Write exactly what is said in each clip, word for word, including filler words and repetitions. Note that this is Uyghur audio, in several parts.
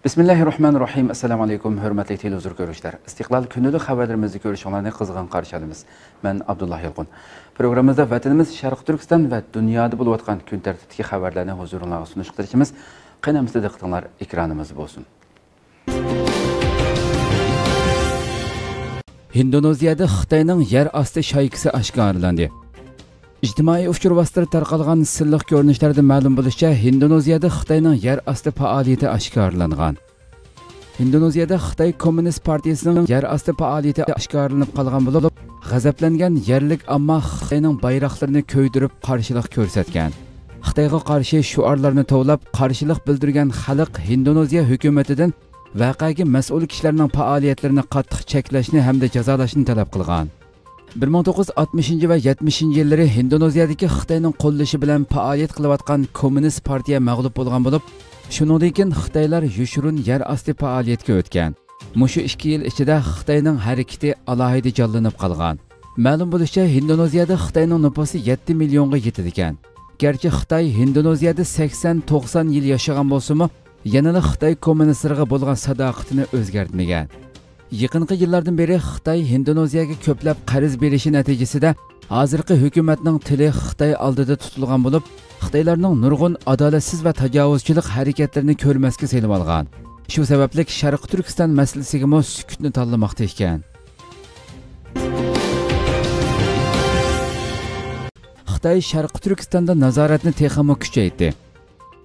بىسمىللاھىررەھمانىررەھىم. ئەسسالامۇ ئەلەيكۇم، ھۆرمەتلىك تېلېۋىزور كۆرۈشلەر. ئىستىقلال كۈنلۈك خەۋەرلىرىمىزنى كۆرۈشۈڭلارنى قىزغىن قارشى ئالىمىز. مەن ئابدۇللا يالقۇن. پروگراممىمىزدا ۋەتىنىمىز شەرقىي تۈركىستان ۋە دۇنيادا بولۇۋاتقان كۈن تەرتىپتىكى خەۋەرلەرنى ھۇزۇرۇڭلارغا سۇنۇشقا تىرىشىمىز. قېنى ئەمىسە دىققىتىڭلار ئېكرانىمىزدا بولسۇن. ھىندونېزىيەدە خىتاينىڭ يەر ئاستى شايكىسى ئاشكارىلاندى. ئىجتىمائىي ئۇچۇر ۋاسىتىلىرىدا تارقالغان سىنلىق كۆرۈنۈشلەردىن مەلۇم بولۇشىچە، ھىندونېزىيەدە خىتاينىڭ يەر ئاستى پائالىيىتى ئاشكارىلانغان. ھىندونېزىيەدە خىتاي كوممۇنىست پارتىيىسىنىڭ يەر ئاستى پائالىيىتى ئاشكارىلىنىپ قالغان بولۇپ، غەزەپلەنگەن يەرلىك ئامما خىتاينىڭ بايراقلىرىنى كۆيدۈرۈپ قارشىلىق كۆرسەتكەن. خىتايغا قارشى شوئارلارنى توۋلاپ قارشىلىق بىلدۈرگەن خەلق ھىندونېزىيە ھۆكۈمىتىدىن ۋەقەگە مەسئۇل كىشىلەرنىڭ پائالىيەتلىرىنى قاتتىق چەكلەشنى ھەمدە جازالاشنى تەلەپ قىلغان. بىر مىڭ توققۇز يۈز ئاتمىشىنچى ۋە يەتمىشىنچى يىللىرى ھىندونېزىيەدىكى خىتاينىڭ قوللىشى بىلەن پائالىيەت قىلىۋاتقان كوممۇنىست پارتىيە مەغلۇپ بولغان بولۇپ، شۇنىڭدىن كېيىن خىتايلار يوشۇرۇن يەر ئاستى پائالىيەتكە ئۆتكەن. مۇشۇ ئىككى يىل ئىچىدە خىتاينىڭ ھەرىكىتى ئالاھىدە جانلىنىپ قالغان. مەلۇم بولۇشىچە، ھىندونېزىيەدە خىتاينىڭ نوپۇسى يەتتە مىليونغا يېتىدىكەن. گەرچە خىتاي ھىندونېزىيەدە سەكسەن توقسان يىل ياشىغان بولسىمۇ، يەنىلا خىتاي كوممۇنىستلىرىغا بولغان ساداقىتىنى ئۆزگەرتمىگەن. يېقىنقى يىللاردىن بېرى خىتاي ھىندونېزىيەگە كۆپلەپ قەرز بېرىشى نەتىجىسىدە، ھازىرقى ھۆكۈمەتنىڭ تىلى خىتاي ئالدىدا تۇتۇلغان بولۇپ، خىتايلارنىڭ نۇرغۇن ئادالەتسىز ۋە تاجاۋۇزچىلىق ھەرىكەتلىرىنى كۆرمەسكە سېلىۋالغان. شۇ سەۋەبلىك شەرقىي تۈركىستان مەسىلىسىگىمۇ سۈكۈتنى تاللىماقتا ئىكەن. خىتاي شەرقىي تۈركىستاندا نازارەتنى تېخىمۇ كۈچەيتتى.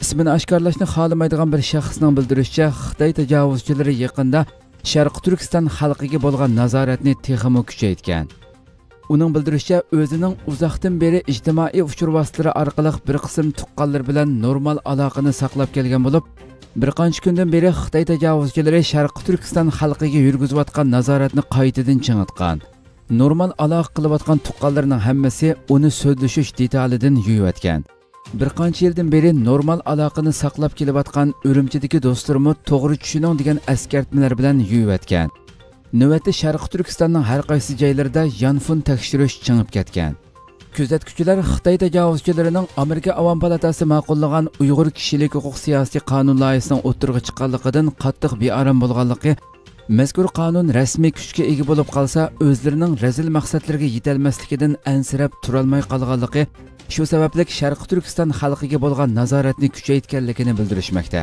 ئىسمىنى ئاشكارىلاشنى خالىمايدىغان بىر شەخسنىڭ بىلدۈرۈشىچە، خىتاي تاجاۋۇزچىلىرى يېقىندا شەرقىي تۈركىستان خەلقىگە بولغان نازارەتنى تېخىمۇ كۈچەيتكەن. ئۇنىڭ بىلدۈرۈشىچە، ئۆزىنىڭ ئۇزاقتىن بېرى ئىجتىمائىي ئۇچۇر ۋاسىتىلىرى ئارقىلىق بىر قىسىم تۇغقانلىرى بىلەن نورمال ئالاقىنى ساقلاپ كەلگەن بولۇپ، بىر قانچە كۈندىن بېرى خىتاي تاجاۋۇزچىلىرى شەرقىي تۈركىستان خەلقىگە يۈرگۈزۈۋاتقان نازارەتنى قايتىدىن چىڭىتقان. نورمال ئالاقە قىلىۋاتقان تۇغقانلىرىنىڭ ھەممىسى ئۇنى سۆزلىشىش دېتالىدىن يۇيۇۋەتكەن. بىر قانچە يىلدىن بېرى نورمال ئالاقىنى ساقلاپ كېلىۋاتقان ئۈرۈمچىدىكى دوستلىرىمۇ توغرا چۈشىنىڭ دېگەن ئەسكەرتمىلەر بىلەن يۇيۇۋەتكەن. نۆۋەتتە شەرقىي تۈركىستاننىڭ ھەر قايسى جايلىرىدا يانفون تەكشۈرۈش چىڭىپ كەتكەن. كۆزەتكۈچىلەر خىتاي تاجاۋۇزچىلىرىنىڭ ئامېرىكا ئاۋام پالاتاسى ماقۇللىغان ئۇيغۇر كىشىلىك ھوقۇق سىياسىي قانۇن لايىھىسىنىڭ ئوتتۇرىغا چىققانلىقىدىن قاتتىق بىئارام بولغانلىقى، مەزكۇر قانۇن رەسمىي كۈچكە ئىگە بولۇپ قالسا، ئۆزلىرىنىڭ رەزىل مەقسەتلىرىگە يېتەلمەسلىكىدىن ئەنسىرەپ تۇرالماي قالغانلىقى، شۇ سەۋەبلىك شەرقىي تۈركىستان خەلقىگە بولغان نازارەتنى كۈچەيتكەنلىكىنى بىلدۈرۈشمەكتە.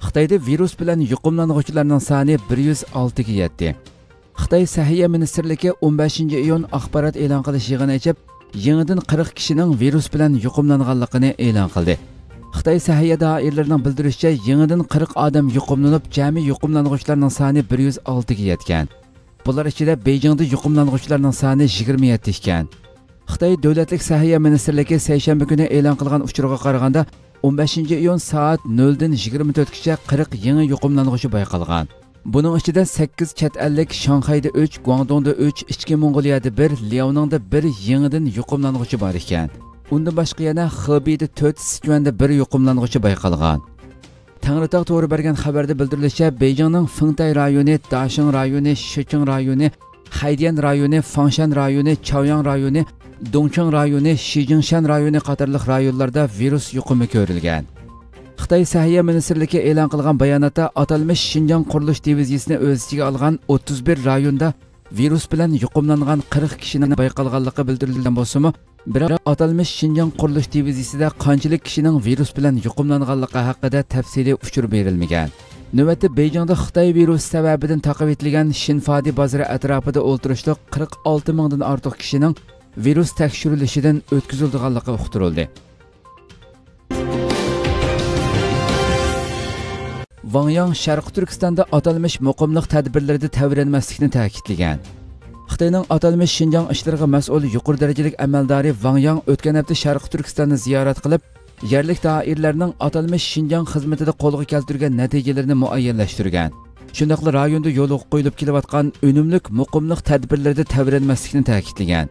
خىتايدا ۋىرۇس بىلەن يۇقۇملانغۇچىلارنىڭ سانى بىر يۈز ئالتىگە يەتتى. خىتاي سەھىيە مىنىستىرلىكى ئون بەشىنچى ئىيۇن ئاخبارات ئېلان قىلىش يىغىنى ئېچىپ، يېڭىدىن قىرىق كىشىنىڭ ۋىرۇس بىلەن يۇقۇملانغانلىقىنى ئېلان قىلدى. خىتاي سەھىيە دائىرىلىرىنىڭ بىلدۈرۈشىچە، يېڭىدىن قىرىق ئادەم يۇقۇملىنىپ، جەمئىي يۇقۇملانغۇچىلارنىڭ سانى بىر يۈز ئالتىگە يەتكەن. بۇلار ئىچىدە بېيجىڭدا يۇقۇملانغۇچىلارنىڭ سانى يىگىرمە يەتتە ئىكەن. خىتاي دۆلەتلىك سەھىيە مىنىستىرلىكى سەيشەنبە كۈنى ئېلان قىلغان ئۇچۇرغا قارىغاندا، ئون بەشىنچى ئىيۇن سائەت نۆلدىن يىگىرمە تۆتكىچە قىرىق يېڭى يۇقۇملانغۇچى بايقالغان. بۇنىڭ ئىچىدە سەككىز چەت ئەللىك، شاڭخەيدە ئۈچ، گۇاڭدۇڭدا ئۈچ، ئىچكى موڭغۇلىيەدە بىر، لياۋنىڭدا بىر يېڭىدىن يۇقۇملانغۇچى بار ئىكەن. ئۇندىن باشقا يەنە خېبېيدە تۆت، سىچۈەندە بىر يۇقۇملانغۇچى بايقالغان. تەڭرىتاغ تورى بەرگەن خەۋەردە بىلدۈرۈلۈشىچە، بېيجىڭنىڭ فېڭتەي رايونى، داشىڭ رايونى، شىچىڭ رايونى، خەيديەن رايونى، فاڭشەن رايونى، چاۋياڭ رايونى، دۇڭچىڭ رايونى، شىجىڭشەن رايونى قاتارلىق رايونلاردا ۋىرۇس يۇقۇمى كۆرۈلگەن. خىتاي سەھىيە مىنىستىرلىكى ئېلان قىلغان باياناتتا، ئاتالمىش شىنجاڭ قۇرۇلۇش دىۋىزىيىسىنى ئۆز ئىچىگە ئالغان ئوتتۇز بىر رايوندا ۋىرۇس بىلەن يۇقۇملانغان قىرىق كىشىنىڭ بايقالغانلىقى بىلدۈرۈلگەن بولسىمۇ، بىراق ئاتالمىش شىنجاڭ قۇرۇلۇش دىۋىزىيىسىدە قانچىلىك كىشىنىڭ ۋىرۇس بىلەن يۇقۇملانغانلىقى ھەققىدە تەپسىلىي ئۇچۇر بېرىلمىگەن. نۆۋەتتە بېيجىڭدا خىتاي ۋىرۇسى سەۋەبىدىن تاقىۋېتىلگەن شىنفادى بازىرى ئەتراپىدا ئولتۇرۇشلۇق قىرىق ئالتە مىڭدىن ئارتۇق كىشىنىڭ ۋىرۇس تەكشۈرۈلۈشىدىن ئۆتكۈزۈلىدىغانلىقى ئۇقتۇرۇلدى. ۋاڭ ياڭ شەرقىي تۈركىستاندا ئاتالمىش مۇقىملىق تەدبىرلىرىدە تەۋرەنمەسلىكنى تەكىتلىگەن. خىتاينىڭ ئاتالمىش شىنجاڭ ئىشلىرىغا مەسئۇل يۇقىرى دەرىجىلىك ئەمەلدارى ۋاڭ ياڭ ئۆتكەن ھەپتە شەرقىي تۈركىستاننى زىيارەت قىلىپ، يەرلىك دائىرىلەرنىڭ ئاتالمىش شىنجاڭ خىزمىتىدە قولغا كەلتۈرگەن نەتىجىلىرىنى مۇئەييەنلەشتۈرگەن. شۇنداقلا رايوندا يولغا قويۇلۇپ كېلىۋاتقان ئۈنۈملۈك مۇقىملىق تەدبىرلىرىدە تەۋرەنمەسلىكنى تەكىتلىگەن.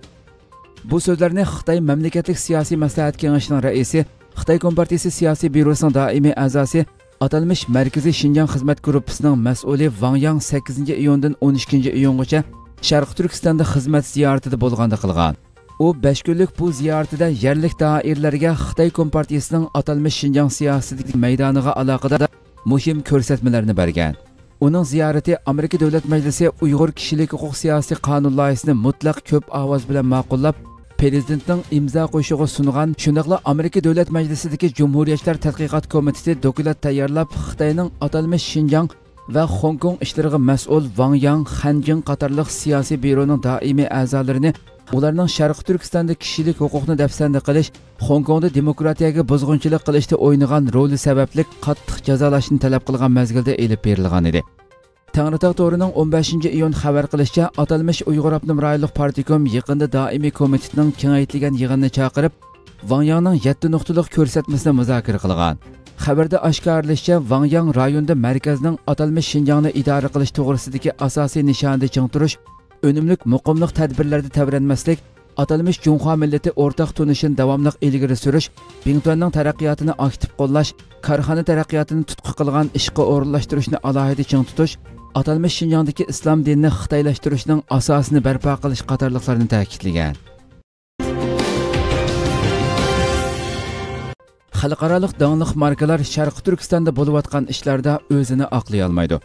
بۇ سۆزلەرنى خىتاي مەملىكەتلىك سىياسىي مەسلىھەت كېڭىشىنىڭ رەئىسى، خىتاي كومپارتىيىسى سىياسىي بيۇروسىنىڭ دائىمىي ئەزاسى، ئاتالمىش مەركىزىي شىنجاڭ خىزمەت گۇرۇپپىسىنىڭ مەسئۇلى ۋاڭ ياڭ سەككىزىنچى ئىيۇندىن ئون ئىككىنچى ئىيۇنغىچە شەرقىي تۈركىستاندا خىزمەت زىيارىتىدە بولغاندا قىلغان. ئۇ بەش كۈنلۈك بۇ زىيارىتىدە يەرلىك دائىرىلەرگە خىتاي كومپارتىيىسىنىڭ ئاتالمىش شىنجاڭ سىياسىتىدىكى مەيدانىغا ئالاقىدار مۇھىم كۆرسەتمىلەرنى بەرگەن. ئۇنىڭ زىيارىتى ئامېرىكا دۆلەت مەجلىسى ئۇيغۇر كىشىلىك ھوقۇق سىياسىي قانۇن لايىھىسىنى مۇتلەق كۆپ ئاۋاز بىلەن ماقۇللاپ، پىرېزىدېنتنىڭ ئىمزا قويۇشىغا سۇنغان، شۇنداقلا ئامېرىكا دۆلەت مەجلىسىدىكى جۇمھۇرىيەتچىلەر تەتقىقات كومىتېتى دوكلات تەييارلاپ، خىتاينىڭ ئاتالمىش شىنجاڭ ۋە خوڭكوڭ ئىشلىرىغا مەسئۇل ۋاڭ ياڭ، خەن جىڭ قاتارلىق سىياسىي بيۇرونىڭ دائىمىي ئەزالىرىنى ئۇلارنىڭ شەرقىي تۈركىستاندا كىشىلىك ھوقۇقنى دەپسەندە قىلىش، خوڭكوڭدا دېموكراتىيەگە بۇزغۇنچىلىق قىلىشتا ئوينىغان رولى سەۋەبلىك قاتتىق جازالاشنى تەلەپ قىلغان مەزگىلدە ئېلىپ بېرىلغان ئىدى. تەڭرىتاغ تورىنىڭ ئون بەشىنچى ئىيۇن خەۋەر قىلىشىچە، ئاتالمىش ئۇيغۇر ئاپتونوم رايونلۇق پارتكوم يېقىندا دائىمىي كومىتېتنىڭ كېڭەيتىلگەن يىغىنىنى چاقىرىپ، ۋاڭ ياڭنىڭ يەتتە نۇقتىلىق كۆرسەتمىسىنى مۇزاكىرە قىلغان. خەۋەردە ئاشكارىلىشىچە، ۋاڭ ياڭ رايوندا مەركەزنىڭ ئاتالمىش شىنجاڭنى ئىدارە قىلىش توغرىسىدىكى ئاساسىي نىشانىدا چىڭ تۇرۇش، ئۈنۈملۈك، مۇقىملىق تەدبىرلەردە تەۋرەنمەسلىك، ئاتالمىش جۇڭخۇا مىللىتى ئورتاق تونۇشىنى داۋاملىق ئىلگىرى سۈرۈش، بىڭتۈەننىڭ تەرەققىياتىنى ئاكتىپ قوللاش، كارخانا تەرەققىياتىنى تۇتقا قىلغان ئىشقا ئورۇنلاشتۇرۇشنى ئالاھىدە چىڭ تۇتۇش، ئاتالمىش شىنجاڭدىكى ئىسلام دىنىنى خىتايلاشتۇرۇشنىڭ ئاساسىنى بەرپا قىلىش قاتارلىقلارنى تەكىتلىگەن. خەلقئارالىق داڭلىق ماركىلار شەرقىي تۈركىستاندا بولۇۋاتقان ئىشلاردا ئۆزىنى ئاقلىيالمايدۇ.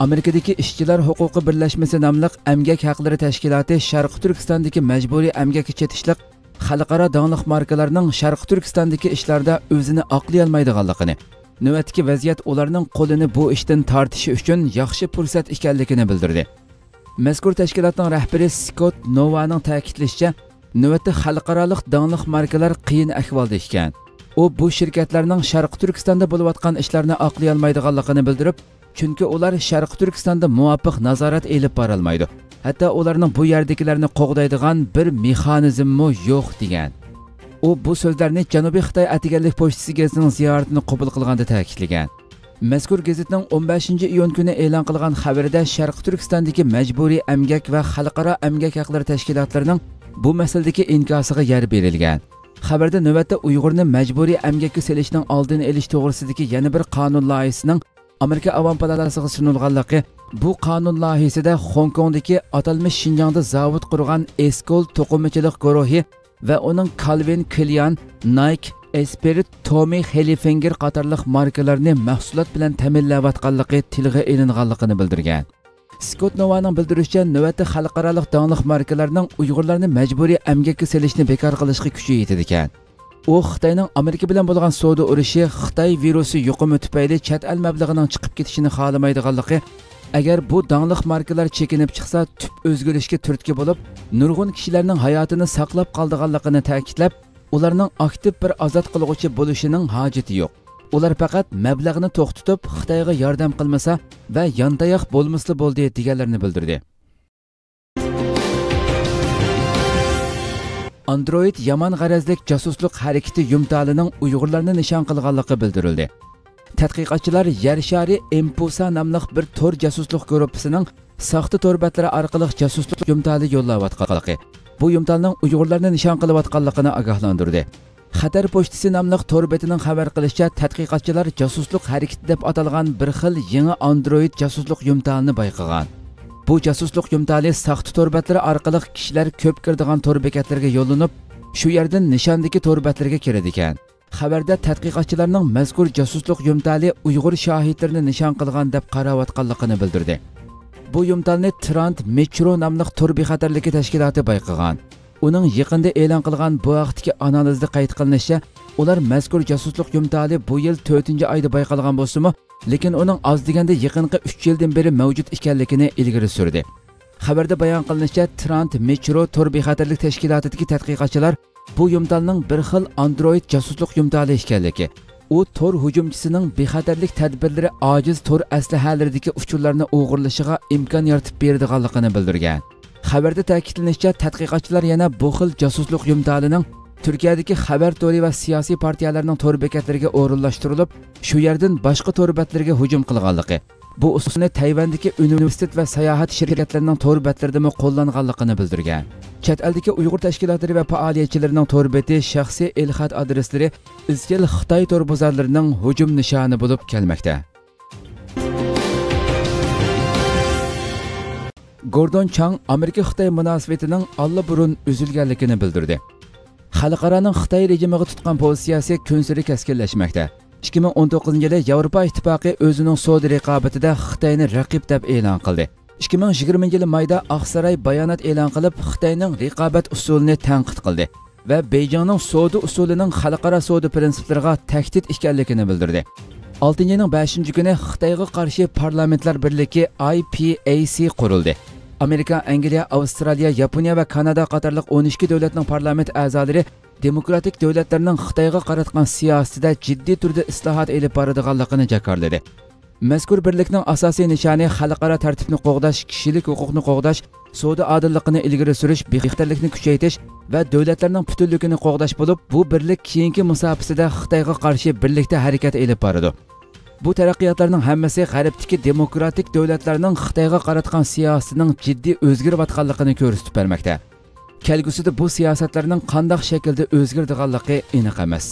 ئامېرىكىدىكى ئىشچىلار ھوقۇقى بىرلەشمىسى ناملىق ئەمگەك ھەقلىرى تەشكىلاتى شەرقىي تۈركىستاندىكى مەجبۇرىي ئەمگەككە چېتىشلىق خەلقئارا داڭلىق ماركىلارنىڭ شەرقىي تۈركىستاندىكى ئىشلاردا ئۆزىنى ئاقلىيالمايدىغانلىقىنى، نۆۋەتتىكى ۋەزىيەت ئۇلارنىڭ قولىنى بۇ ئىشتىن تارتىشى ئۈچۈن ياخشى پۇرسەت ئىكەنلىكىنى بىلدۈردى. مەزكۇر تەشكىلاتنىڭ رەھبىرى سكوت نوۋانىڭ تەكىتلىشىچە، نۆۋەتتە خەلقئارالىق داڭلىق ماركىلار قىيىن ئەھۋالدا ئىكەن. ئۇ بۇ شىركەتلەرنىڭ شەرقىي تۈركىستاندا بولۇۋاتقان ئىشلارنى ئاقلىيالمايدىغانلىقىنى بىلدۈرۈپ، چۈنكى ئۇلار شەرقىي تۈركىستاندا مۇۋاپىق نازارەت ئېلىپ بارالمايدۇ. ھەتتا ئۇلارنىڭ بۇ يەردىكىلەرنى قوغدايدىغان بىر مېخانىزممۇ يوق، دېگەن. ئۇ بۇ سۆزلەرنى جەنۇبىي خىتاي ئەتىگەنلىك پوچتىسى گېزىتىنىڭ زىيارىتىنى قوبۇل قىلغاندا تەكىتلىگەن. مەزكۇر گېزىتنىڭ ئون بەشىنچى ئىيۇن كۈنى ئېلان قىلغان خەۋىرىدە شەرقىي تۈركىستاندىكى مەجبۇرىي ئەمگەك ۋە خەلقئارا ئەمگەك ھەقلىرى تەشكىلاتلىرىنىڭ بۇ مەسىلىدىكى ئىنكاسىغا يەر بېرىلگەن. خەۋەردە نۆۋەتتە ئۇيغۇرنى مەجبۇرىي ئەمگەككە سېلىشنىڭ ئالدىنى ئېلىش توغرىسىدىكى يەنە بىر قانۇن لايىھىسىنىڭ ئامېرىكا ئاۋام پالاتاسىغا سۇنۇلغانلىقى، بۇ قانۇن لايىھىسىدە خوڭكوڭدىكى ئاتالمىش شىنجاڭدا زاۋۇت قۇرغان ئېسكول توقۇمىچىلىق گۇرۇھى ۋە ئۇنىڭ كالۋىن كلېئان، نايك، ئېسپىرىت، تومى خىلفىنگېر قاتارلىق ماركىلارنى مەھسۇلات بىلەن تەمىنلەۋاتقانلىقى تىلغا ئېلىنغانلىقىنى بىلدۈرگەن. سكوت نوۋانىڭ بىلدۈرۈشىچە، نۆۋەتتە خەلقئارالىق داڭلىق ماركىلارنىڭ ئۇيغۇرلارنى مەجبۇرىي ئەمگەككە سېلىشنى بىكار قىلىشقا كۈچى يېتىدىكەن. ئۇ خىتاينىڭ ئامېرىكا بىلەن بولغان سودا ئۇرۇشى، خىتاي ۋىرۇسى يۇقۇمى تۈپەيلى چەت ئەل مەبلىغىنىڭ چىقىپ كېتىشىنى خالىمايدىغانلىقى، ئەگەر بۇ داڭلىق ماركىلار چېكىنىپ چىقسا، تۈپ ئۆزگىرىشكە تۈرتكە بولۇپ، نۇرغۇن كىشىلەرنىڭ ھاياتىنى ساقلاپ قالىدىغانلىقىنى تەكىتلەپ، ئۇلارنىڭ ئاكتىپ بىر ئازاد قىلغۇچى بولۇشىنىڭ ھاجىتى يوق. ئۇلار پەقەت مەبلەغنى توختىتىپ، خىتايغا ياردەم قىلمىسا ۋە يانتاياق بولمىسىلا بولدى، دېگەنلىرىنى بىلدۈردى. ئاندرويىد يامان غەرەزلىك جاسۇسلۇق ھەرىكىتى يۇمتالىنىڭ ئۇيغۇرلارنى نىشان قىلغانلىقى بىلدۈرۈلدى. تەتقىقاتچىلار يەر شارى ئېمپۇسا ناملىق بىر تور جاسۇسلۇق گۇرۇپپىسىنىڭ ساختا تور بەتلىرى ئارقىلىق جاسۇسلۇق يۇمتالى يوللاۋاتقانلىقى، بۇ يۇمتالنىڭ ئۇيغۇرلارنى نىشان قىلىۋاتقانلىقىنى ئاگاھلاندۇردى. خەتەر پوچتىسى ناملىق تور بېتىنىڭ خەۋەر قىلىشىچە، تەتقىقاتچىلار جاسۇسلۇق ھەرىكىتى دەپ ئاتالغان بىر خىل يېڭى ئاندرويىد جاسۇسلۇق يۇمتالىنى بايقىغان. بۇ جاسۇسلۇق يۇمتالى ساختا تور بەتلىرى ئارقىلىق كىشىلەر كۆپ كىرىدىغان تور بېكەتلىرىگە يوللىنىپ، شۇ يەردىن نىشاندىكى تور بەتلىرىگە كىرىدىكەن. خەۋەردە تەتقىقاتچىلارنىڭ مەزكۇر جاسۇسلۇق يۇمتالى ئۇيغۇر شاھىتلىرىنى نىشان قىلغان دەپ قاراۋاتقانلىقىنى بىلدۈردى. بۇ يۇمتالنى ترانت مېترو ناملىق تور بىخەتەرلىكى تەشكىلاتى بايقىغان. ئۇنىڭ يېقىندا ئېلان قىلغان بۇ ھەقتىكى ئانالىزدا قەيت قىلىنىشىچە، ئۇلار مەزكۇر جاسۇسلۇق يۇمتالى بۇ يىل تۆتىنچى ئايدا بايقالغان بولسىمۇ، لېكىن ئۇنىڭ ئاز دېگەندە يېقىنقى ئۈچ يىلدىن بېرى مەۋجۇت ئىكەنلىكىنى ئىلگىرى سۈردى. خەۋەردە بايان قىلىنىشىچە، ترانت مېترو تور بىخەتەرلىك تەشكىلاتىدىكى تەتقىقاتچىلار بۇ يۇمتالنىڭ بىر خىل ئاندرويىد جاسۇسلۇق يۇمتالى ئىكەنلىكى، ئۇ تور ھۇجۇمچىسىنىڭ بىخەتەرلىك تەدبىرلىرى ئاجىز تور ئەسلىھەلىرىدىكى ئۇچۇرلارنى ئوغرىلىشىغا ئىمكان يارىتىپ بېرىدىغانلىقىنى بىلدۈرگەن. خەۋەردە تەكىتلىنىشىچە، تەتقىقاتچىلار يەنە بۇ خىل جاسۇسلۇق يۇمتالىنىڭ تۈركىيەدىكى خەۋەر تورى ۋە سىياسىي پارتىيەلەرنىڭ تور بېكەتلىرىگە ئورۇنلاشتۇرۇلۇپ، شۇ يەردىن باشقا تور بەتلىرىگە ھۇجۇم قىلغانلىقى، بۇ ئۇسۇلنى تەيۋەندىكى ئۇنىۋېرسىتېت ۋە ساياھەت شىركەتلىرىنىڭ تور بەتلىرىدىمۇ قوللانغانلىقىنى بىلدۈرگەن. چەت ئەلدىكى ئۇيغۇر تەشكىلاتلىرى ۋە پائالىيەتچىلىرىنىڭ تور بېتى، شەخسىي ئېلخەت ئادرېسلىرى ئىزچىل خىتاي تور بازارلىرىنىڭ ھۇجۇم نىشانى بولۇپ كەلمەكتە. گوردون چاڭ ئامېرىكا-خىتاي مۇناسىۋىتىنىڭ ئاللىبۇرۇن ئۈزۈلگەنلىكىنى بىلدۈردى. خەلقئارانىڭ خىتاي رېجىمىغا تۇتقان پوزىتسىيەسى كۈنسېرى كەسكىنلەشمەكتە. ئىككى مىڭ ئون توققۇزىنچى يىلى ياۋروپا ئىتتىپاقى ئۆزىنىڭ سودا رىقابىتىدە خىتاينى رەقىب دەپ ئېلان قىلدى. ئىككى مىڭ يىگىرمىنچى يىلى مايدا ئاقساراي بايانات ئېلان قىلىپ، خىتاينىڭ رىقابەت ئۇسۇلىنى تەنقىد قىلدى ۋە بېيجىڭنىڭ سودا ئۇسۇلىنىڭ خەلقئارا سودا پىرىنسىپلىرىغا تەھدىت ئىكەنلىكىنى بىلدۈردى. ئالتىنچى ئاينىڭ بەشىنچى كۈنى خىتايغا قارشى پارلامېنتلار بىرلىكى، ئاي پى ئەي سى، قۇرۇلدى. ئامېرىكا، ئەنگلىيە، ئاۋسترالىيە، ياپونىيە ۋە كانادا قاتارلىق ئون ئىككى دۆلەتنىڭ پارلامېنت ئەزالىرى دېموكراتىك دۆلەتلەرنىڭ خىتايغا قاراتقان سىياسىتىدە جىددىي تۈردە ئىسلاھات ئېلىپ بارىدىغانلىقىنى جاكارلىدى. مەزكۇر بىرلىكنىڭ ئاساسىي نىشانى خەلقئارا تەرتىپنى قوغداش، كىشىلىك ھوقۇقنى قوغداش، سودا ئادىللىقىنى ئىلگىرى سۈرۈش، بىخەتەرلىكنى كۈچەيتىش ۋە دۆلەتلەرنىڭ پۈتۈنلۈكىنى قوغداش بولۇپ، بۇ بىرلىك كېيىنكى مۇساپىسىدە خىتايغا قارشى بىرلىكتە ھەرىكەت ئېلىپ بارىدۇ. بۇ تەرەققىياتلارنىڭ ھەممىسى غەربتىكى دېموكراتىك دۆلەتلەرنىڭ خىتايغا قاراتقان سىياسىتىنىڭ جىددىي ئۆزگىرىۋاتقانلىقىنى كۆرسىتىپ بەرمەكتە. كەلگۈسىدە بۇ سىياسەتلەرنىڭ قانداق شەكىلدە ئۆزگىرىدىغانلىقى ئېنىق ئەمەس.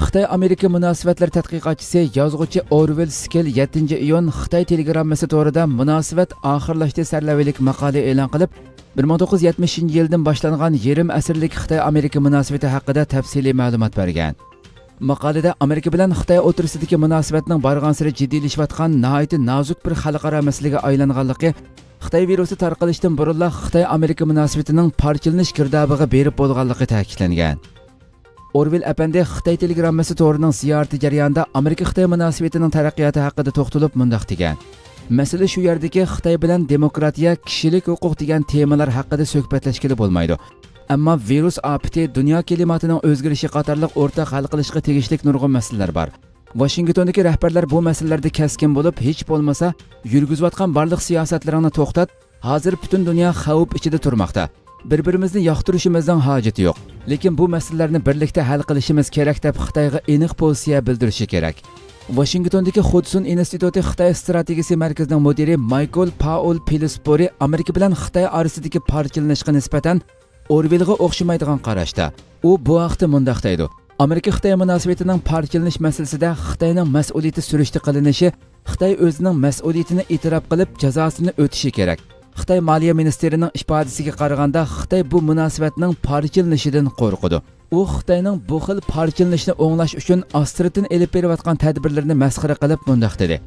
خىتاي-ئامېرىكا مۇناسىۋەتلىرى تەتقىقاتچىسى، يازغۇچى ئورۋېل سكىل يەتتىنچى ئىيۇن خىتاي تېلېگراممىسى تورىدا مۇناسىۋەت ئاخىرلاشتى سەرلەۋھىلىك ماقالە ئېلان قىلىپ، بىر مىڭ توققۇز يۈز يەتمىشىنچى يىلدىن باشلانغان يېرىم ئەسىرلىك خىتاي-ئامېرىكا مۇناسىۋىتى ھەققىدە تەپسىلىي مەلۇمات بەرگەن. ماقالىدە ئامېرىكا بىلەن خىتاي ئوتتۇرىسىدىكى مۇناسىۋەتنىڭ بارغانسېرى جىددىيلىشىۋاتقان ناھايىتى نازۇك بىر خەلقئارا مەسىلىگە ئايلانغانلىقى، خىتاي ۋىرۇسى تارقىلىشتىن بۇرۇنلا خىتاي-ئامېرىكا مۇناسىۋىتىنىڭ پارچىلىنىش گىردابىغا بېرىپ بولغانلىقى تەكىتلەنگەن. ئورۋېل ئەپەندى خىتاي تېلېگراممىسى تورىنىڭ زىيارىتى جەريانىدا ئامېرىكا-خىتاي مۇناسىۋىتىنىڭ تەرەققىياتى ھەققىدە توختىلىپ مۇنداق دېگەن: مەسىلە شۇ يەردىكى، خىتاي بىلەن دېموكراتىيە، كىشىلىك ھوقۇق دېگەن تېمىلار ھەققىدە سۆھبەتلەشكىلى بولمايدۇ. ئەمما ۋىرۇس ئاپىتى، دۇنيا كىلىماتىنىڭ ئۆزگىرىشى قاتارلىق ئورتاق ھەل قىلىشقا تېگىشلىك نۇرغۇن مەسىلىلەر بار. ۋاشىنگتوندىكى رەھبەرلەر بۇ مەسىلىلەردە كەسكىن بولۇپ، ھېچ بولمىسا يۈرگۈزۈۋاتقان بارلىق سىياسەتلىرىڭنى توختات، ھازىر پۈتۈن دۇنيا خەۋپ ئىچىدە تۇرماقتا. بىر-بىرىمىزنى ياقتۇرۇشىمىزنىڭ ھاجىتى يوق. لېكىن بۇ مەسىلىلەرنى بىرلىكتە ھەل قىلىشىمىز كېرەك دەپ خىتايغا ئېنىق پوزىتسىيە بىلدۈرۈشى كېرەك. ۋاشىنگتوندىكى خۇدسۇن ئىنستىتۇتى خىتاي ئىستراتېگىيىسى مەركىزىنىڭ مۇدىرى مايكل پائول پىلسبورى ئامېرىكا بىلەن خىتاي ئارىسىدىكى پارچىلىنىشقا نىسبەتەن ئورۋېلغا ئوخشىمايدىغان قاراشتا. ئۇ بۇ ھەقتە مۇنداق دەيدۇ: ئامېرىكا-خىتاي مۇناسىۋىتىنىڭ پارچىلىنىش مەسىلىسىدە خىتاينىڭ مەسئۇلىيىتى سۈرۈشتە قىلىنىشى، خىتاي ئۆزىنىڭ مەسئۇلىيىتىنى ئېتىراپ قىلىپ، جازاسىنى ئۆتىشى كېرەك. خىتاي مالىيە مىنىستىرىنىڭ ئىپادىسىگە قارىغاندا، خىتاي بۇ مۇناسىۋەتنىڭ پارچىلىنىشىدىن قورقىدۇ. ئۇ خىتاينىڭ بۇ خىل پارچىلىنىشنى ئوڭلاش ئۈچۈن ئاستىرتىن ئېلىپ بېرىۋاتقان تەدبىرلىرىنى مەسخىرە قىلىپ مۇنداق دېدى: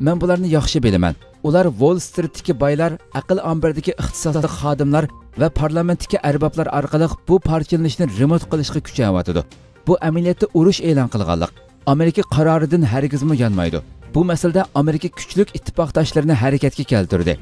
مەن بۇلارنى ياخشى بىلىمەن. ئۇلار ۋول سترىتتىكى بايلار، ئەقىل ئامبىرىدىكى ئىختىساسلىق خادىملار ۋە پارلامېنتتىكى ئەربابلار ئارقىلىق بۇ پارچىلىنىشنى رېمونت قىلىشقا كۈچەۋاتىدۇ. بۇ ئەمەلىيەتتە ئۇرۇش ئېلان قىلغانلىق. ئامېرىكا قارارىدىن ھەرگىزمۇ يانمايدۇ. بۇ مەسىلىدە ئامېرىكا كۈچلۈك ئىتتىپاقداشلىرىنى ھەرىكەتكە كەلتۈردى.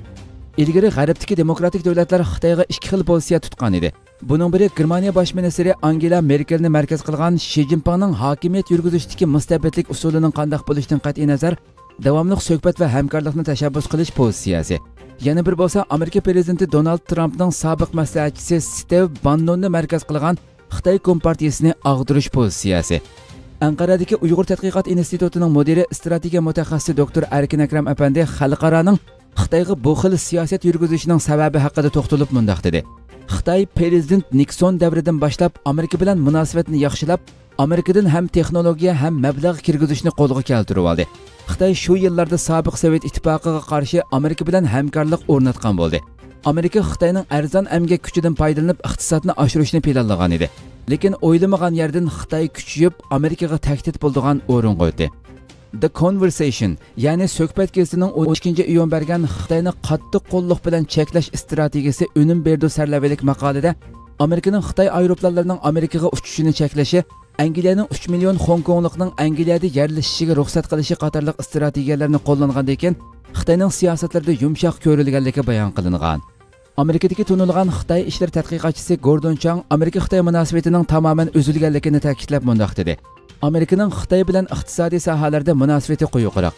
ئىلگىرى غەربتىكى دېموكراتىك دۆلەتلەر خىتايغا ئىككى خىل پوزىتسىيە تۇتقان ئىدى. بۇنىڭ بىرى گېرمانىيە باش مىنىستىرى ئانگېلا مېركېلنى مەركەز قىلغان شى جىنپىڭنىڭ ھاكىمىيەت يۈرگۈزۈشتىكى مۇستەبىتلىك ئۇسۇلىنىڭ قانداق بولۇشىدىن قەتئىينەزەر، داۋاملىق سۆھبەت ۋە ھەمكارلىقنى تەشەببۇس قىلىش پوزىتسىيەسى. يەنە بىرى بولسا ئامېرىكا پىرېزىدېنتى دونالد ترامپنىڭ سابىق مەسلىھەتچىسى ستېۋ باننوننى مەركەز قىلغان خىتاي كومپارتىيىسىنى ئاغدۇرۇش پوزىتسىيەسى. ئەنقەرەدىكى ئۇيغۇر تەتقىقات ئىنستىتۇتىنىڭ مۇدىرى، ئىستراتېگىيە مۇتەخەسسىسى دوكتور ئەركىن ئەكرەم ئەپەندى خەلقئارانىڭ خىتايغا بۇ خىل سىياسەت يۈرگۈزۈشىنىڭ سەۋەبى ھەققىدە توختىلىپ مۇنداق دېدى: خىتاي پىرېزىدېنت نىكسون دەۋرىدىن باشلاپ ئامېرىكا بىلەن مۇناسىۋەتنى ياخشىلاپ، ئامېرىكىدىن ھەم تېخنولوگىيە، ھەم مەبلەغ كىرگۈزۈشنى قولغا كەلتۈرۈۋالدى. خىتاي شۇ يىللاردا سابىق سوۋېت ئىتتىپاقىغا قارشى ئامېرىكا بىلەن ھەمكارلىق ئورناتقان بولدى. ئامېرىكا خىتاينىڭ ئەرزان ئەمگەك كۈچىدىن پايدىلىنىپ ئىقتىسادنى ئاشۇرۇشنى پىلانلىغان ئىدى. لېكىن ئويلىمىغان يەردىن خىتاي كۈچىيىپ، ئامېرىكىغا تەھدىت بولىدىغان ئورۇنغا ئۆتتى. The Conversation، يەنى سۆھبەت گېزىتىنىڭ ئون ئىككىنچى ئىيۇن بەرگەن خىتاينى قاتتىق قوللۇق بىلەن چەكلەش ئىستراتېگىيىسى ئۈنۈم بېرىدۇ سەرلەۋھىلىك ماقالىدە، ئامېرىكىنىڭ خىتاي ئايروپىلانلىرىنىڭ ئامېرىكىغا ئۇچۇشىنى چەكلىشى، ئەنگلىيەنىڭ ئۈچ مىليون خوڭكوڭلۇقنىڭ ئەنگلىيەدە يەرلىشىشىگە رۇخسەت قىلىشى قاتارلىق ئىستراتېگىيەلەرنى قوللانغاندىن كېيىن، خىتاينىڭ سىياسەتلىرىدە يۇمشاق كۆرۈلگەنلىكى بايان قىلىنغان. ئامېرىكىدىكى تونۇلغان خىتاي ئىشلىرى تەتقىقاتچىسى گوردون چاڭ ئامېرىكا-خىتاي مۇناسىۋىتىنىڭ تامامەن ئۈزۈلگەنلىكىنى تەكىتلەپ مۇنداق دېدى: ئامېرىكىنىڭ خىتاي بىلەن ئىقتىسادىي ساھەلەردە مۇناسىۋىتى قويۇقراق.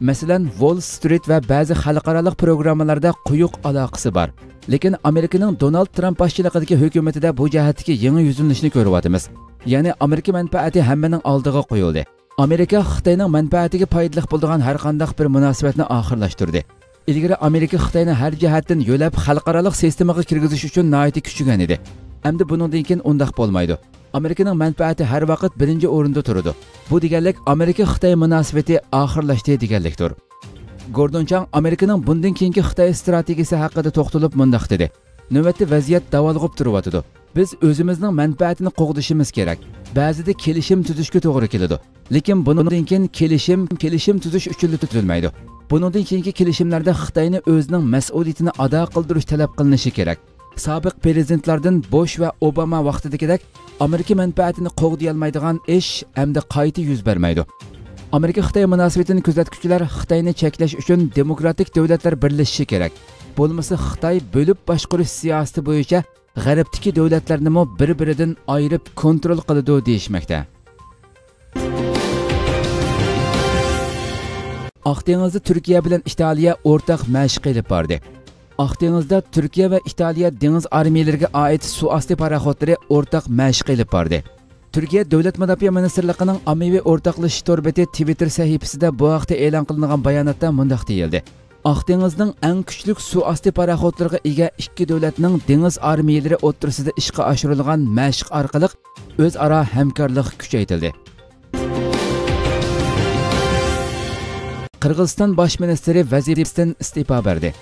مەسىلەن، ۋول سترىت ۋە بەزى خەلقئارالىق پروگراممىلاردا قويۇق ئالاقىسى بار. لېكىن ئامېرىكىنىڭ دونالد ترامپ باشچىلىقىدىكى ھۆكۈمىتىدە بۇ جەھەتتىكى يېڭى يۈزلىنىشنى كۆرۈۋاتىمىز. يەنى ئامېرىكا مەنپەئەتى ھەممىنىڭ ئالدىغا قويۇلدى. ئامېرىكا خىتاينىڭ مەنپەئەتىگە پايدىلىق بولىدىغان ھەرقانداق بىر مۇناسىۋەتنى ئاخىرلاشتۇردى. ئىلگىرى ئامېرىكا خىتاينى ھەر جەھەتتىن يۆلەپ، خەلقئارالىق سىستېمىغا كىرگۈزۈش ئۈچۈن ناھايىتى كۈچىگەن ئىدى. ئەمدى بۇنىڭدىن كېيىن ئۇنداق بولمايدۇ. ئامېرىكىنىڭ مەنپەئەتى ھەر ۋاقىت بىرىنچى ئورۇندا تۇرىدۇ. بۇ دېگەنلىك ئامېرىكا-خىتاي مۇناسىۋىتى ئاخىرلاشتى دېگەنلىكتۇر. گوردون چاڭ ئامېرىكىنىڭ بۇندىن كېيىنكى خىتاي ئىستراتېگىيىسى ھەققىدە توختىلىپ مۇنداق دېدى: نۆۋەتتە ۋەزىيەت داۋالغۇپ تۇرۇۋاتىدۇ. بىز ئۆزىمىزنىڭ مەنپەئەتىنى قوغدىشىمىز كېرەك. بەزىدە كېلىشىم تۈزۈشكە توغرا كېلىدۇ. لېكىن بۇنىڭدىن كېيىن كېلىشىم، كېلىشىم تۈزۈش ئۈچۈنلا تۈزۈلمەيدۇ. بۇنىڭدىن كېيىنكى كېلىشىملەردە خىتاينى ئۆزىنىڭ مەسئۇلىيىتىنى ئادا قىلدۇرۇش تەلەپ قىلىنىشى كېرەك. سابىق پىرېزىدېنتلاردىن بوش ۋە ئوباما ۋاقتىدىكىدەك ئامېرىكا مەنپەئەتىنى قوغدىيالمايدىغان ئىش ئەمدى قايتا يۈز بەرمەيدۇ. ئامېرىكا-خىتاي مۇناسىۋىتىنى كۆزەتكۈچىلەر خىتاينى چەكلەش ئۈچۈن دېموكراتىك دۆلەتلەر بىرلىشىشى كېرەك. بولمىسا خىتاي بۆلۈپ باشقۇرۇش سىياسىتى بويىچە غەربتىكى دۆلەتلەرنىمۇ بىر-بىرىدىن ئايرىپ كونترول قىلىدۇ دېيىشمەكتە. ئاق دېڭىزدا تۈركىيە بىلەن ئىتالىيە ئورتاق مەشىق ئېلىپ باردى. ئاق دېڭىزدا تۈركىيە ۋە ئىتالىيە دېڭىز ئارمىيەلىرىگە ئائىت سۇ ئاستى پاراخوتلىرى ئورتاق مەشىق ئېلىپ باردى. تۈركىيە دۆلەت مۇداپىئە مىنىستىرلىقىنىڭ ئاممىۋى ئورتاقلىشىش توربىتى تىۋىتتېر سەھىپىسىدە بۇ ھەقتە ئېلان قىلىنغان باياناتتا مۇنداق دېيىلدى: ئاق دېڭىزنىڭ ئەڭ كۈچلۈك سۇ ئاستى پاراخوتلىرىغا ئىگە ئىككى دۆلەتنىڭ دېڭىز ئارمىيەلىرى ئوتتۇرىسىدا ئىشقا ئاشۇرۇلغان مەشىق ئارقىلىق ئۆزئارا ھەمكارلىق كۈچەيتىلدى. قىرغىزىستان باش مىنىستىرى ۋەزىپىسىدىن ئىستېپا بەردى.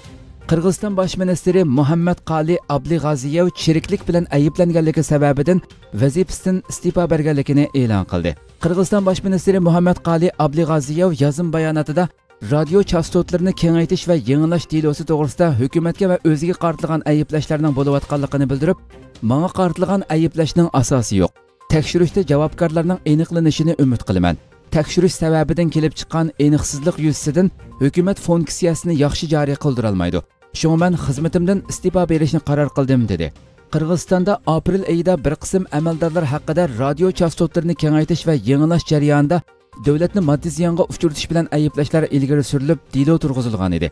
قىرغىزىستان باش مىنىستىرى مۇھەممەد قالى ئابلىغازىيېۋ چىرىكلىك بىلەن ئەيىبلەنگەنلىكى سەۋەبىدىن ۋەزىپىسىدىن ئىستېپا بەرگەنلىكىنى ئېلان قىلدى. قىرغىزىستان باش مىنىستىرى مۇھەممەد قالى ئابلىغازىيېۋ يازما باياناتىدا رادىيو چاستوتلىرىنى كېڭەيتىش ۋە يېڭىلاش دېلوسى توغرىسىدا ھۆكۈمەتكە ۋە ئۆزىگە قارىتىلغان ئەيىبلەشلەرنىڭ بولۇۋاتقانلىقىنى بىلدۈرۈپ، ماڭا قارىتىلغان ئەيىبلەشنىڭ ئاساسى يوق. تەكشۈرۈشتە جاۋابكارلارنىڭ ئېنىقلىنىشىنى ئۈمىد قىلىمەن. تەكشۈرۈش سەۋەبىدىن كېلىپ چىققان ئېنىقسىزلىق يۈزىسىدىن ھۆكۈمەت فۇنكسىيەسىنى ياخشى جارى قىلدۇرالمايدۇ. شۇڭا مەن خىزمىتىمدىن ئىستېپا بېرىشنى قارار قىلدىم، دېدى. قىرغىزىستاندا ئاپرېل ئېيىدا بىر قىسىم ئەمەلدارلار ھەققىدە رادىيو چاستوتلىرىنى كېڭەيتىش ۋە يېڭىلاش جەريانىدا دۆلەتنى ماددىي زىيانغا ئۇچرىتىش بىلەن ئەيىبلەشلەر ئىلگىرى سۈرۈلۈپ، دېلو تۇرغۇزۇلغان ئىدى.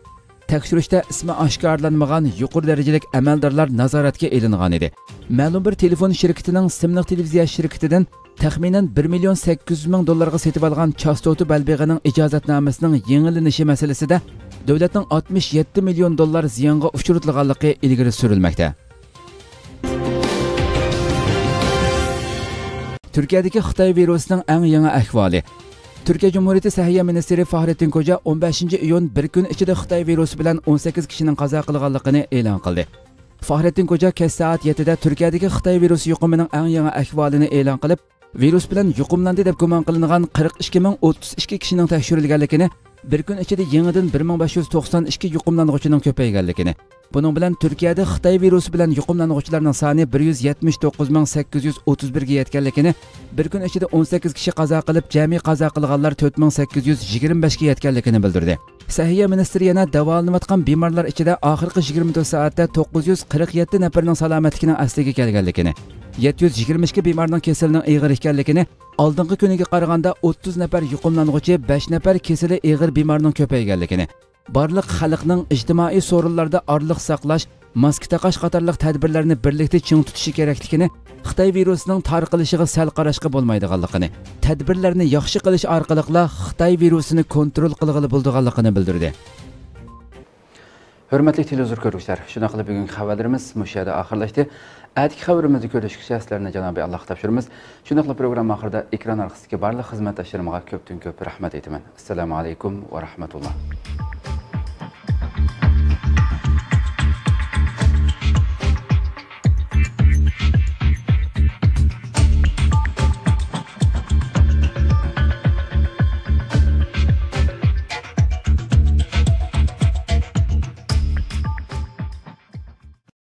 تەكشۈرۈشتە ئىسمى ئاشكارىلانمىغان يۇقىرى دەرىجىلىك ئەمەلدارلار نازارەتكە ئېلىنغان ئىدى. مەلۇم بىر تېلېفون شىركىتىنىڭ سىملىق تېلېۋىزىيە شىركىتىدىن تەخمىنەن بىر مىليون سەككىز يۈز مىڭ دوللارغا سېتىۋالغان چاستوتا بەلبېغىنىڭ ئىجازەتنامىسىنىڭ يېڭىلىنىشى مەسىلىسىدە دۆلەتنىڭ ئاتمىش يەتتە مىليون دوللار زىيانغا ئۇچرىتىلغانلىقى ئىلگىرى سۈرۈلمەكتە. تۈركىيەدىكى خىتاي ۋىرۇسىنىڭ ئەڭ يېڭى ئەھۋالى. تۈركىيە جۇمھۇرىيىتى سەھىيە مىنىستىرى فاھرېتتىن كوجا ئون بەشىنچى ئىيۇن بىر كۈن ئىچىدە خىتاي ۋىرۇسى بىلەن ئون سەككىز كىشىنىڭ قازا قىلغانلىقىنى ئېلان قىلدى. فاھرېتتىن كوجا كەچ سائەت يەتتىدە تۈركىيەدىكى خىتاي ۋىرۇسى يۇقۇمىنىڭ ئەڭ يېڭى ئەھۋالىنى ئېلان قىلىپ، ۋىرۇس بىلەن يۇقۇملاندى دەپ گۇمان قىلىنغان قىرىق ئىككى مىڭ ئوتتۇز ئىككى كىشىنىڭ تەكشۈرۈلگەنلىكىنى، بىر كۈن ئىچىدە يېڭىدىن بىر مىڭ بەش يۈز توقسان ئىككى يۇقۇملانغۇچىنىڭ كۆپەيگەنلىكىنى، بۇنىڭ بىلەن تۈركىيەدە خىتاي ۋىرۇسى بىلەن يۇقۇملانغۇچىلارنىڭ سانى بىر يۈز يەتمىش توققۇز مىڭ سەككىز يۈز ئوتتۇز بىرگە يەتكەنلىكىنى، بىر كۈن ئىچىدە ئون سەككىز كىشى قازا قىلىپ، جەمئىي قازا قىلغانلار تۆت مىڭ سەككىز يۈز يىگىرمە بەشكە يەتكەنلىكىنى بىلدۈردى. سەھىيە مىنىستىرى يەنە داۋالىنىۋاتقان بىمارلار ئىچىدە ئاخىرقى يىگىرمە تۆت سائەتتە توققۇز يۈز قىرىق يەتتە نەپەرنىڭ سالامەتلىكىنىڭ ئەسلىگە كەلگەنلىكىنى، يەتتە يۈز يىگىرمە ئىككى بىمارنىڭ كېسىلىنىڭ ئېغىر ئىكەنلىكىنى، ئالدىنقى كۈنىگە قارىغاندا ئوتتۇز نەپەر يۇقۇملانغۇچى، بەش نەپەر كېسىلى ئېغىر بىمارنىڭ كۆپەيگەنلىكىنى، بارلىق خەلقنىڭ ئىجتىمائىي سورۇنلاردا ئارىلىق ساقلاش، ماسكا تاقاش قاتارلىق تەدبىرلەرنى بىرلىكتە چىڭ تۇتۇشى كېرەكلىكىنى، خىتاي ۋىرۇسىنىڭ تارقىلىشىغا سەل قاراشقا بولمايدىغانلىقىنى، تەدبىرلەرنى ياخشى قىلىش ئارقىلىقلا خىتاي ۋىرۇسىنى كونترول قىلغىلى بولىدىغانلىقىنى بىلدۈردى. ھۆرمەتلىك تېلېۋىزور كۆرگۈچىلەر، شۇنداقلا بۈگۈنكى خەۋەرلىرىمىز مۇشۇ يەردە ئاخىرلاشتى. ئەتىكى خەۋىرىمىزدە كۆرۈشكىچە سىلەرنى جانابىي ئاللاغا تاپشۇرىمىز. شۇنداقلا پروگرامما ئاخىرىدا ئېكران ئارقىسىدىكى بارلىق خىزمەتداشلىرىمغا كۆپتىن كۆپ رەھمەت ئېيتىمەن. ئەسسالامۇ ئەلەيكۇم ۋە رەھمەتۇللا.